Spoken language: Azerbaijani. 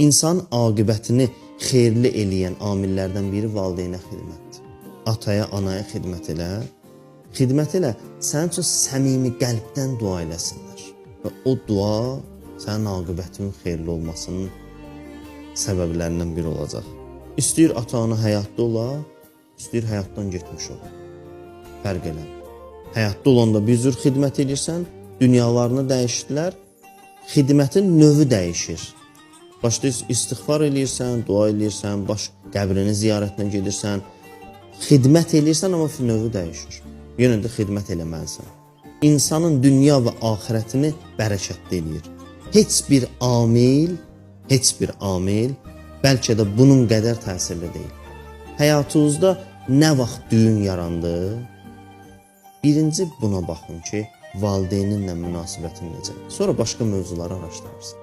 İnsanın aqibətini xeyirli eləyən amillərdən biri valideynə xidmətdir. Ataya, anaya xidmət elə. Xidmət elə, sənin üçün səmimi qəlbdən dua eləsinlər. Və o dua sənin aqibətinin xeyirli olmasının səbəblərindən biri olacaq. İstəyir ata-ana həyatda ola, istəyir həyatdan getmiş ola. Fərq eləmir. Həyatda olanda bir cür xidmət edirsən, dünyalarını dəyişdilər, xidmətin növü dəyişir. Başlayır istiğfar eləyirsən, dua eləyirsən, baş qəbrini ziyarətinə gedirsən, xidmət eləyirsən, amma növü dəyişir. Yenə də xidmət eləməlisən. İnsanın dünya və axirətini bərəkətli eləyir. Heç bir amil, heç bir amil bəlkə də bunun qədər təsirli deyil. Həyatınızda nə vaxt düyün yarandı? Birinci buna baxın ki, valideyninlə münasibətin necədir. Sonra başqa mövzuları araşdırırsın.